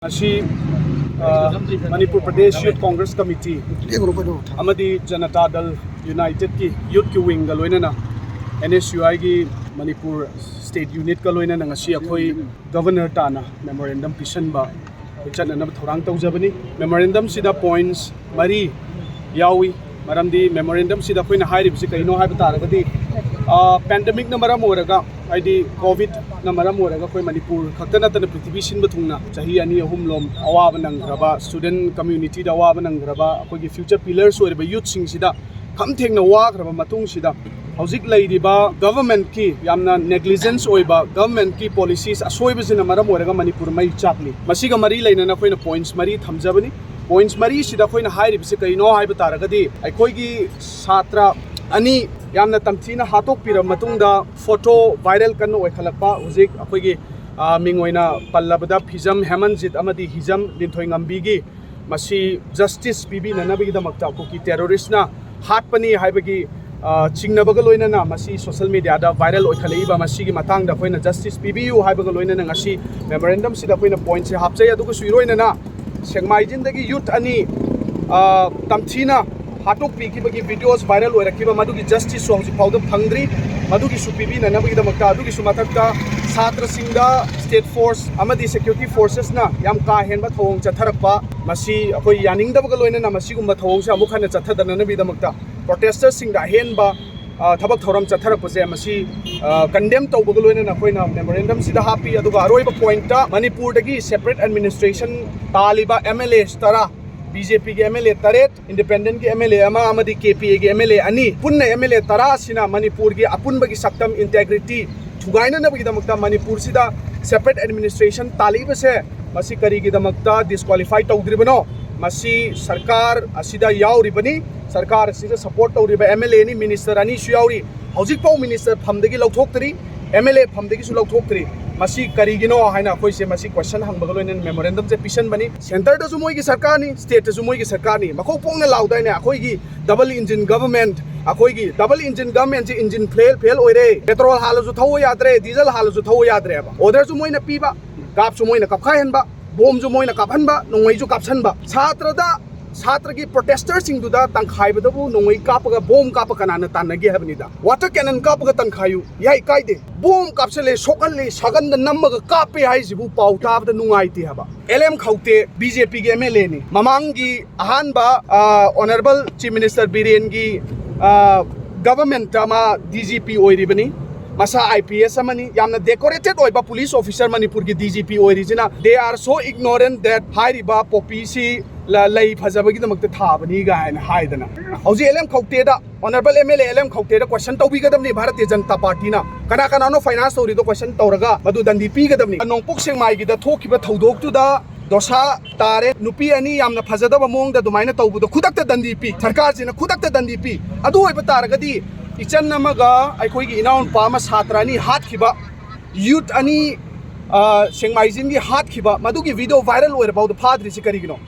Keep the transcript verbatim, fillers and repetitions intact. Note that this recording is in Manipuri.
ꯉꯁꯤ, ꯑ, ꯃꯅꯤꯄꯨꯔ ꯄ꯭ꯔꯗꯦꯁ ꯌꯨꯠ ꯀꯣꯡꯒ꯭ꯔꯦꯁ ꯀꯃꯤꯇꯤ ꯑꯃꯗꯤ ꯖꯅꯇꯥ ꯗꯜ ꯌꯨꯅꯥꯏꯇꯦꯗꯀꯤ ꯌꯨꯠꯀꯤ ꯋꯤꯡꯒ ꯂꯣꯏꯅꯅ ꯑꯦꯟ ꯑꯦꯁ ꯌꯨ ꯑꯥꯏꯒꯤ ꯃꯅꯤꯄꯨꯔ ꯁ꯭ꯇꯦꯠ ꯌꯨꯅꯤꯠꯀ ꯂꯣꯏꯅꯅ ꯉꯁꯤ ꯑꯩꯈꯣꯏ ꯒꯕꯔꯅꯔ ꯇꯥꯅ ꯃꯦꯃꯣꯔꯦꯟꯗꯝ ꯄꯤꯁꯟꯕ ꯑꯩꯈꯣꯏ ꯆꯠꯅꯅꯕ ꯊꯧꯔꯥꯡ ꯇꯧꯖꯕꯅꯤ꯫ ꯃꯦꯃꯣꯔꯦꯟꯗꯝꯁꯤꯗ ꯄꯣꯏꯟꯠꯁ ꯃꯔꯤ ꯌꯥꯎꯏ꯫ ꯃꯔꯝꯗꯤ ꯃꯦꯃꯣꯔꯦꯟꯗꯝꯁꯤꯗ ꯑꯩꯈꯣꯏꯅ ꯍꯥꯏꯔꯤꯕꯁꯤ ꯀꯩꯅꯣ ꯍꯥꯏꯕ ꯇꯥꯔꯒꯗꯤ, ꯑ, ꯄꯦꯟꯗꯦꯃꯤꯛꯅ ꯃꯔꯝ ꯑꯣꯏꯔꯒ, ꯍꯥꯏꯗꯤ ꯀꯣꯚꯤꯗꯅ ꯃꯔꯝ ꯑꯣꯏꯔꯒ ꯑꯩꯈꯣꯏ ꯃꯅꯤꯄꯨꯔ ꯈꯛꯇ ꯅꯠꯇꯅ ꯄ꯭ꯔꯤꯊꯤꯕꯤ ꯁꯤꯟꯕ ꯊꯨꯡꯅ ꯆꯍꯤ ꯑꯅꯤ ꯑꯍꯨꯝꯂꯣꯝ ꯑꯋꯥꯕ ꯅꯪꯈ꯭ꯔꯕ, ꯁ꯭ꯇꯨꯗꯦꯟꯠ ꯀꯝꯃ꯭ꯌꯨꯅꯤꯇꯤꯗ ꯑꯋꯥꯕ ꯅꯪꯈ꯭ꯔꯕ, ꯑꯩꯈꯣꯏꯒꯤ ꯐ꯭ꯌꯨꯆꯔ ꯄꯤꯂꯔꯁ ꯑꯣꯏꯔꯤꯕ ꯌꯨꯠꯁꯤꯡꯁꯤꯗ ꯈꯝ ꯊꯦꯡꯅ ꯋꯥꯈ꯭ꯔꯕ ꯃꯇꯨꯡꯁꯤꯗ, ꯍꯧꯖꯤꯛ ꯂꯩꯔꯤꯕ ꯒꯚꯔꯟꯃꯦꯟꯠꯀꯤ ꯌꯥꯝꯅ ꯅꯦꯒ꯭ꯂꯤꯖꯦꯟꯁ ꯑꯣꯏꯕ ꯒꯚꯔꯟꯃꯦꯟꯠꯀꯤ ꯄꯣꯂꯤꯁꯤꯁ ꯑꯁꯣꯏꯕꯁꯤꯅ ꯃꯔꯝ ꯑꯣꯏꯔꯒ ꯃꯅꯤꯄꯨꯔ ꯃꯩ ꯆꯥꯛꯂꯤ꯫ ꯃꯁꯤꯒ ꯃꯔꯤ ꯂꯩꯅꯅ ꯑꯩꯈꯣꯏꯅ ꯄꯣꯏꯟꯠꯁ ꯃꯔꯤ ꯊꯝꯖꯕꯅꯤ꯫ ꯄꯣꯏꯟꯠꯁ ꯃꯔꯤꯁꯤꯗ ꯑꯩꯈꯣꯏꯅ ꯍꯥꯏꯔꯤꯕꯁꯤ ꯀꯔꯤꯅꯣ ꯍꯥꯏꯕ ꯇꯥꯔꯒꯗꯤ, ꯑꯩꯈꯣꯏꯒꯤ ꯁꯥꯇ꯭ꯔ ꯑꯅꯤ ꯌꯥꯝꯅ ꯇꯝꯊꯤꯅ ꯍꯥꯠꯇꯣꯛꯄꯤꯔꯕ ꯃꯇꯨꯡꯗ ꯐꯣꯇꯣ ꯚꯥꯏꯔꯦꯜ ꯀꯟꯅ ꯑꯣꯏꯈꯠꯂꯛꯄ, ꯍꯧꯖꯤꯛ ꯑꯩꯈꯣꯏꯒꯤ, ꯑ, ꯃꯤꯡ ꯑꯣꯏꯅ ꯄꯜꯂꯕꯗ ꯐꯤꯖꯝ ꯍꯦꯃꯟꯖꯤꯠ ꯑꯃꯗꯤ ꯍꯤꯖꯝ ꯂꯤꯟꯊꯣꯏꯉꯝꯕꯤꯒꯤ ꯃꯁꯤ ꯖꯁꯇꯤꯁ ꯄꯤꯕꯤꯅꯅꯕꯒꯤꯗꯃꯛꯇ ꯀꯨꯀꯤ ꯇꯦꯔꯣꯔꯤꯁ꯭ꯠꯅ ꯍꯥꯠꯄꯅꯤ ꯍꯥꯏꯕꯒꯤ, ꯑ, ꯆꯤꯡꯅꯕꯒ ꯂꯣꯏꯅꯅ ꯃꯁꯤ ꯁꯣꯁꯤꯌꯦꯜ ꯃꯤꯗꯤꯌꯥꯗ ꯚꯥꯏꯔꯦꯜ ꯑꯣꯏꯈꯠꯂꯛꯏꯕ ꯃꯁꯤꯒꯤ ꯃꯇꯥꯡꯗ ꯑꯩꯈꯣꯏꯅ ꯖꯁꯇꯤꯁ ꯄꯤꯕꯤꯌꯨ ꯍꯥꯏꯕꯒ ꯂꯣꯏꯅꯅ ꯉꯁꯤ ꯃꯦꯃꯣꯔꯦꯟꯗꯝꯁꯤꯗ ꯑꯩꯈꯣꯏꯅ ꯄꯣꯏꯟꯠꯁꯦ ꯍꯥꯞꯆꯩ꯫ ꯑꯗꯨꯒꯁꯨ ꯏꯔꯣꯏꯅꯅ ꯁꯦꯛꯃꯥꯏꯖꯤꯟꯗꯒꯤ ꯌꯨꯠ ꯑꯅꯤ, ꯑ, ꯇꯝꯊꯤꯅ ꯍꯥꯠꯇꯣꯛꯄꯤꯈꯤꯕꯒꯤ ꯚꯤꯗꯤꯑꯣꯁ ꯚꯥꯏꯔꯦꯜ ꯑꯣꯏꯔꯛꯈꯤꯕ, ꯃꯗꯨꯒꯤ ꯖꯁꯇꯤꯁꯁꯨ ꯍꯧꯖꯤꯛ ꯐꯥꯎꯗ ꯐꯪꯗ꯭ꯔꯤ꯫ ꯃꯗꯨꯒꯤꯁꯨ ꯄꯤꯕꯤꯅꯅꯕꯒꯤꯗꯃꯛꯇ, ꯑꯗꯨꯒꯤꯁꯨ ꯃꯊꯛꯇ ꯁꯥꯇ꯭ꯔꯁꯤꯡꯗ ꯁ꯭ꯇꯦꯠ ꯐꯣꯔꯁ ꯑꯃꯗꯤ ꯁꯦꯀ꯭ꯌꯨꯔꯤꯇꯤ ꯐꯣꯔꯁꯦꯁꯅ ꯌꯥꯝ ꯀꯥ ꯍꯦꯟꯕ ꯊꯧꯑꯣꯡ ꯆꯠꯊꯔꯛꯄ, ꯃꯁꯤ ꯑꯩꯈꯣꯏ ꯌꯥꯅꯤꯡꯗꯕꯒ ꯂꯣꯏꯅꯅ ꯃꯁꯤꯒꯨꯝꯕ ꯊꯧꯑꯣꯡꯁꯦ ꯑꯃꯨꯛ ꯍꯟꯅ ꯆꯠꯊꯗꯅꯕꯒꯤꯗꯃꯛꯇ ꯄ꯭ꯔꯣꯇꯦꯁꯇꯔꯁꯤꯡꯗ ꯑꯍꯦꯟꯕ, ꯑ, ꯊꯕꯛ ꯊꯧꯔꯝ ꯆꯠꯊꯔꯛꯄꯁꯦ ꯃꯁꯤ, ꯑ, ꯀꯟꯗꯦꯝ ꯇꯧꯕꯒ ꯂꯣꯏꯅꯅ ꯑꯩꯈꯣꯏꯅ ꯃꯦꯃꯣꯔꯦꯟꯗꯝꯁꯤꯗ ꯍꯥꯞꯄꯤ꯫ ꯑꯗꯨꯒ ꯑꯔꯣꯏꯕ ꯄꯣꯏꯟꯠꯇ ꯃꯅꯤꯄꯨꯔꯗꯒꯤ ꯁꯦꯄꯔꯦꯠ ꯑꯦꯗꯃꯤꯅꯤꯁꯇ꯭ꯔꯦꯁꯟ ꯇꯥꯜꯂꯤꯕ ꯑꯦꯝ ꯑꯦꯜ ꯑꯦ ꯇꯔꯥ, ꯕꯤ ꯖꯦ ꯄꯤꯒꯤ ꯑꯦꯝ ꯑꯦꯜ ꯑꯦ ꯇꯔꯦꯠ, ꯏꯟꯗꯤꯄꯦꯟꯗꯦꯟꯠꯀꯤ ꯑꯦꯝ ꯑꯦꯜ ꯑꯦ ꯑꯃ ꯑꯃꯗꯤ ꯀꯦ ꯄꯤ ꯑꯦꯒꯤ ꯑꯦꯝ ꯑꯦꯜ ꯑꯦ ꯑꯅꯤ, ꯄꯨꯟꯅ ꯑꯦꯝ ꯑꯦꯜ ꯑꯦ ꯇꯔꯥ ꯑꯁꯤꯅ ꯃꯅꯤꯄꯨꯔꯒꯤ ꯑꯄꯨꯟꯕꯒꯤ ꯁꯛꯇꯝ, ꯏꯟꯇꯦꯒ꯭ꯔꯤꯇꯤ ꯊꯨꯒꯥꯏꯅꯅꯕꯒꯤꯗꯃꯛꯇ ꯃꯅꯤꯄꯨꯔꯁꯤꯗ ꯁꯦꯄꯔꯦꯠ ꯑꯦꯗꯃꯤꯅꯤꯁꯇ꯭ꯔꯦꯁꯟ ꯇꯥꯜꯂꯤꯕꯁꯦ ꯃꯁꯤ ꯀꯔꯤꯒꯤꯗꯃꯛꯇ ꯗꯤꯁꯀ꯭ꯋꯥꯂꯤꯐꯥꯏ ꯇꯧꯗ꯭ꯔꯤꯕꯅꯣ? ꯃꯁꯤ ꯁꯔꯀꯥꯔ ꯑꯁꯤꯗ ꯌꯥꯎꯔꯤꯕꯅꯤ, ꯁꯔꯀꯥꯔ ꯑꯁꯤꯗ ꯁꯄꯣꯔꯠ ꯇꯧꯔꯤꯕ ꯑꯦꯝ ꯑꯦꯜ ꯑꯦꯅꯤ, ꯃꯤꯅꯤꯁꯇꯔ ꯑꯅꯤꯁꯨ ꯌꯥꯎꯔꯤ꯫ ꯍꯧꯖꯤꯛꯐꯥꯎ ꯃꯤꯅꯤꯁꯇꯔ ꯐꯝꯗꯒꯤ ꯂꯧꯊꯣꯛꯇ꯭ꯔꯤ, ꯑꯦꯝ ꯑꯦꯜ ꯑꯦ ꯐꯝꯗꯒꯤꯁꯨ ꯂꯧꯊꯣꯛꯇ꯭ꯔꯤ꯫ ꯃꯁꯤ ꯀꯔꯤꯒꯤꯅꯣ ꯍꯥꯏꯅ ꯑꯩꯈꯣꯏꯁꯦ ꯃꯁꯤ ꯀꯣꯏꯁꯟ ꯍꯪꯕꯒ ꯂꯣꯏꯅꯅ ꯃꯦꯃꯣꯔꯦꯟꯗꯝꯁꯦ ꯄꯤꯁꯟꯕꯅꯤ꯫ ꯁꯦꯟꯇꯔꯗꯁꯨ ꯃꯣꯏꯒꯤ ꯁꯔꯀꯥꯔꯅꯤ, ꯁ꯭ꯇꯦꯠꯇꯁꯨ ꯃꯣꯏꯒꯤ ꯁꯔꯀꯥꯔꯅꯤ꯫ ꯃꯈꯣꯡ ꯄꯣꯡꯅ ꯂꯥꯎꯗꯥꯏꯅꯦ, ꯑꯩꯈꯣꯏꯒꯤ ꯗꯕꯜ ꯏꯟꯖꯤꯟ ꯒꯚꯔꯟꯃꯦꯟꯠ, ꯑꯩꯈꯣꯏꯒꯤ ꯗꯕꯜ ꯏꯟꯖꯤꯟ ꯒꯚꯔꯟꯃꯦꯟꯠꯁꯦ ꯏꯟꯖꯤꯟ ꯐꯦꯜ, ꯐꯦꯜ ꯑꯣꯏꯔꯦ, ꯄꯦꯇ꯭ꯔꯣꯜ ꯍꯥꯜꯂꯁꯨ ꯊꯧꯕ ꯌꯥꯗ꯭ꯔꯦ, ꯗꯤꯖꯜ ꯍꯥꯜꯂꯁꯨ ꯊꯧꯕ ꯌꯥꯗ꯭ꯔꯦꯕ꯫ ꯑꯣꯔꯗꯔꯁꯨ ꯃꯣꯏꯅ ꯄꯤꯕ, ꯀꯥꯞꯁꯨ ꯃꯣꯏꯅ ꯀꯞꯈꯥꯏꯍꯟꯕ, ꯕꯣꯝꯁꯨ ꯃꯣꯏꯅ ꯀꯥꯞꯍꯟꯕ, ꯅꯣꯡꯃꯩꯁꯨ ꯀꯥꯞꯁꯟꯕ꯫ ꯁꯥꯇ꯭ꯔꯗ, ꯁꯥꯇ꯭ꯔꯒꯤ ꯄ꯭ꯔꯣꯇꯦꯁꯇꯔꯁꯤꯡꯗꯨꯗ ꯇꯪꯈꯥꯏꯕꯗꯕꯨ ꯅꯣꯡꯃꯩ ꯀꯥꯞꯄꯒ, ꯕꯣꯝ ꯀꯥꯞꯄ ꯀꯅꯥꯅ ꯇꯥꯟꯅꯒꯦ ꯍꯥꯏꯕꯅꯤꯗ꯫ ꯋꯥꯇꯔ ꯀꯦꯅꯟ ꯀꯥꯞꯄꯒ ꯇꯪꯈꯥꯏꯌꯨ, ꯌꯥꯏ, ꯀꯥꯏꯗꯦ꯫ ꯕꯣꯝ ꯀꯥꯞꯁꯜꯂꯦ, ꯁꯣꯛꯍꯜꯂꯦ, ꯁꯥꯒꯟꯗ ꯅꯝꯃꯒ ꯀꯥꯞꯄꯦ ꯍꯥꯏꯁꯤꯕꯨ ꯄꯥꯎ ꯇꯥꯕꯗ ꯅꯨꯡꯉꯥꯏꯇꯦ ꯍꯥꯏꯕ꯫ ꯑꯦꯜ ꯑꯦꯝ ꯈꯧꯇꯦ ꯕꯤ ꯖꯦ ꯄꯤꯒꯤ ꯑꯦꯝ ꯑꯦꯜ ꯑꯦꯅꯤ꯫ ꯃꯃꯥꯡꯒꯤ ꯑꯍꯥꯟꯕ, ꯑ, ꯑꯣꯅꯔꯦꯕꯜ ꯆꯤꯐ ꯃꯤꯅꯤꯁꯇꯔ ꯕꯤꯔꯦꯟꯒꯤ, ꯑ, ꯒꯚꯔꯟꯃꯦꯟꯠꯇ ꯃꯥ ꯗꯤ ꯖꯤ ꯄꯤ ꯑꯣꯏꯔꯤꯕꯅꯤ꯫ ꯃꯁꯥ ꯑꯥꯏ ꯄꯤ ꯑꯦꯁ ꯑꯃꯅꯤ꯫ ꯌꯥꯝꯅ ꯗꯦꯀꯣꯔꯦꯇꯦꯠ ꯑꯣꯏꯕ ꯄꯨꯂꯤꯁ ꯑꯣꯐꯤꯁꯔ ꯃꯅꯤꯄꯨꯔꯒꯤ ꯗꯤ ꯖꯤ ꯄꯤ ꯑꯣꯏꯔꯤꯁꯤꯅ, they are so ignorant that ꯍꯥꯏꯔꯤꯕ ꯄꯣꯄꯤꯁꯤ ꯂ-, ꯂꯩ ꯐꯖꯕꯒꯤꯗꯃꯛꯇ ꯊꯥꯕꯅꯤ ꯀꯥꯏꯅ ꯍꯥꯏꯗꯅ꯫ ꯍꯧꯖꯤꯛ ꯑꯦꯜ ꯑꯦꯝ ꯈꯧꯇꯦꯗ, honourable M L A L M ꯈꯧꯇꯦꯗ ꯀꯣꯏꯁꯟ ꯇꯧꯕꯤꯒꯗꯕꯅꯤ ꯚꯥꯔꯇꯤꯌ ꯖꯅꯇꯥ ꯄꯥꯔꯇꯤꯅ꯫ ꯀꯅꯥ ꯀꯅꯥꯅꯣ ꯐꯥꯏꯅꯥꯟꯁ ꯇꯧꯔꯤꯗꯣ ꯀꯣꯏꯁꯟ ꯇꯧꯔꯒ ꯃꯗꯨ ꯗꯟꯗꯤ ꯄꯤꯒꯗꯕꯅꯤ꯫ ꯅꯣꯡꯄꯣꯛ ꯁꯦꯛꯃꯥꯏꯒꯤꯗ ꯊꯣꯛꯈꯤꯕ ꯊꯧꯗꯣꯛꯇꯨꯗ ꯗꯣꯁꯥ ꯇꯥꯔꯦ꯫ ꯅꯨꯄꯤ ꯑꯅꯤ ꯌꯥꯝꯅ ꯐꯖꯗꯕ ꯃꯑꯣꯡꯗ ꯑꯗꯨꯃꯥꯏꯅ ꯇꯧꯕꯗꯣ ꯈꯨꯗꯛꯇ ꯗꯟꯗꯤ ꯄꯤ, ꯁꯔꯀꯥꯔꯁꯤꯅ ꯈꯨꯗꯛꯇ ꯗꯟꯗꯤ ꯄꯤ꯫ ꯑꯗꯨ ꯑꯣꯏꯕ ꯇꯥꯔꯒꯗꯤ ꯏꯆꯟ ꯑꯃꯒ ꯑꯩꯈꯣꯏꯒꯤ ꯏꯅꯥꯎꯅꯨꯄꯥ ꯑꯃ ꯁꯥꯇ꯭ꯔ ꯑꯅꯤ ꯍꯥꯠꯈꯤꯕ, ꯌꯨꯠ ꯑꯅꯤ, ꯑ, ꯁꯦꯛꯃꯥꯏꯖꯤꯟꯒꯤ ꯍꯥꯠꯈꯤꯕ, ꯃꯗꯨꯒꯤ ꯚꯤꯗꯤꯑꯣ ꯚꯥꯏꯔꯦꯜ ꯑꯣꯏꯔꯐꯥꯎꯗ ꯐꯥꯗ꯭ꯔꯤꯁꯤ ꯀꯔꯤꯒꯤꯅꯣ?